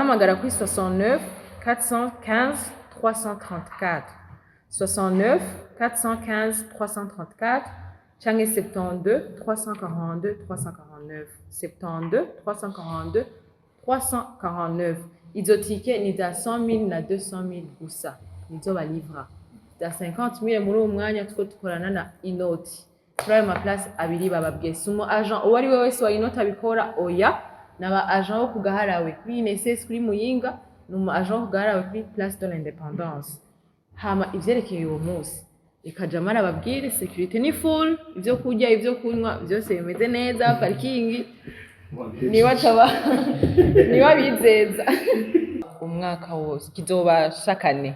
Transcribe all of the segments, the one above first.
Murahamagara kuri 69 415 334, 69 415 334 canke 72 342 349, 72 342 349. Izo tike ni za 100 000 na 200 000 gusa, nizo balivra. Za 50 000 muri uwo mwanya tuko dukorana na Inoti kuri ayo maplace abiri bababwiye. Si umu agent uwo ari we wese wa Inoti abikora, oya, n'aba agent bo kugaharawe kuri INSS kuri Muyinga, ni umu agent wo kugaharawe kuri Place de l'Indépendance. Hama ivyerekeye uwo munsi, reka Jamara ababwire. Sécurité ni full, ivyo kurya, ivyo kunywa vyose bimeze neza, parking niwe ataba niwe abizeza. Umwaka wose kizoba shakane.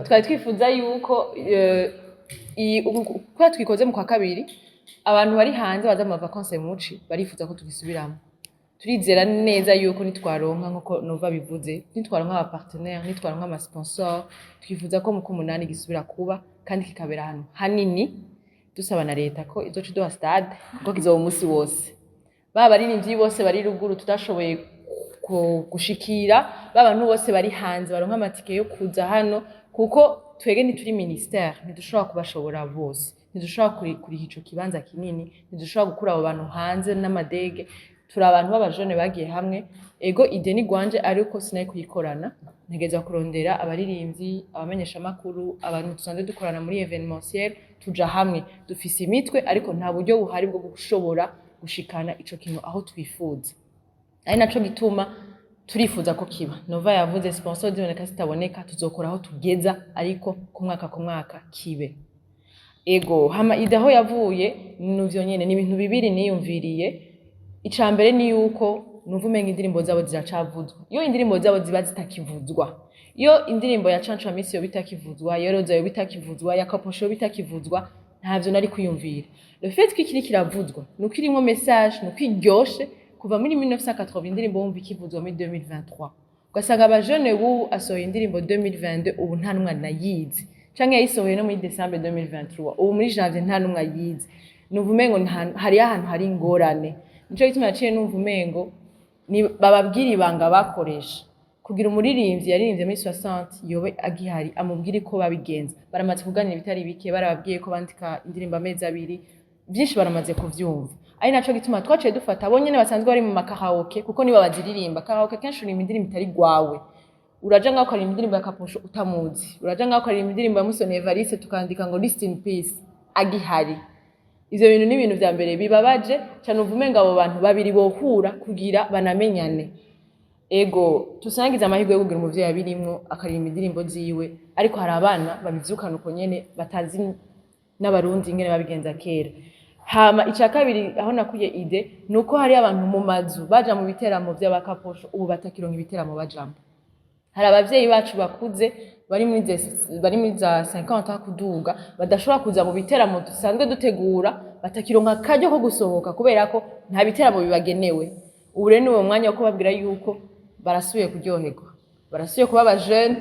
Twari twifuza yuko kubera twikoze mu kwa kabiri, abantu bari hanze baza mu mavacances muci barifuza ko tugisubiramo. Turizera neza yuko nitwaronka, nkuko Nova bivuze, nitwaronka aba partenaire, nitwaronka ama sponsor, twifuza ko mu kumunani gisubira kuba kandi kikabera ahantu hanini. Dusaba na leta ko izoca iduha stade, kuko kizoba umunsi wose. Ba baririmbyi bose bari ruguru tutashoboye gushikira, ba bantu bose bari hanze baronka amatike yo kuza hano, kuko twege ntituri ministère, ntidushobora kubashobora bose, ntidushobora kuriha ico kibanza kinini, ntidushobora gukura abo bantu hanze n'amadege. Turi abantu b'abajene bagiye hamwe. Ego, idée ni gwanje, ariko sinari kuyikorana, ntegerezwa kurondera abaririmbyi, abamenyeshamakuru, abantu dusanzwe dukorana muri événementiel, tuja hamwe. Dufise imitwe, ariko nta buryo buhari bwo gushobora gushikana ico kintu aho twifuza, ari naco gituma turifuza ko kiba. Nova yavuze sponsor ziboneka zitaboneka, tuzokora aho tugeza, ariko ku mwaka ku mwaka kibe. Ego, hama idée aho yavuye nuvyo nyene, ni ibintu bibiri niyumviriye. Ica mbere ni yuko numva umenga indirimbo zabo ziracavuzwa. Iyo indirimbo zabo ziba zitakivuzwa, iyo indirimbo ya Canco Misi yoba itakivuzwa, iyo Roza yoba itakivuzwa, ya Kaposho yoba itakivuzwa, ntavyo nari kwiyumvira. Le fait ko ikiri kiravuzwa nuko irimwo message, nuko iryoshe. Kuva muri 1980 indirimbo wumva ikivuzwa, muri 2023 ugasanga abajene b'ubu asohoye indirimbo 2022, ubu nta n'umwe anayizi, canke yayisohoye no muri décembre 2023, ubu muri janvier nta n'umwe ayizi. Numva umengo hariyo ahantu hari ingorane. Nico gituma naciye numva umengo ni bababwira ibanga bakoresha kugira umuririmbyi yaririmbye muri 60 yobe agihari, amubwire ko babigenza. Baramaze kuganira ibitari bike, barababwiye ko bandika indirimbo amezi 2, byinshi baramaze kuvyumva. Ari naco gituma twaciye dufata abo nyene basanzwe bari mu makaraoke, kuko nibo baziririmba. Karaoke kenshi uririmba indirimbo itari gwawe. Uraja ngaho ukaririmba indirimbo ya Kaposho utamuzi, uraja ngaho ukaririmba indirimbo ya Musoni Evariste, tukandika ngo "Rest in peace" agihari. Ivyo bintu ni ibintu vya mbere bibabaje cyane. Uvume umenga abo bantu babiri bohura kugira banamenyane. Ego, tusangize amahirwe yo kugira umuvyeyi abirimwo akaririmba indirimbo ziwe, ariko hari abana babivyukana uko nyene, batazi n'Abarundi ingene babigenza kera. Hama ica kabiri aho nakuye idée, ni uko hari abantu mu mazu baja mu biteramo vy'abakaposho, ubu batakironka ibiteramo bajamwo. Hari abavyeyi bacu bakuze bari muri za 50 ans kuduga, badashobora kuza mu biteramo dusanzwe dutegura, batakironka akaryo ko gusohoka kubera ko nta biteramo bibagenewe. Ubu rero ni uwo mwanya wo kubabwira yuko barasubiye kuryoherwa, barasubiye kuba abajene.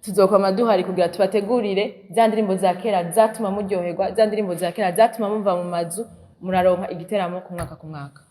Tuzokwama duhari kugira tubategurire za ndirimbo za kera zatuma muryoherwa, za ndirimbo za kera zatuma muva mu mazu, muraronka igiteramo ku mwaka ku mwaka.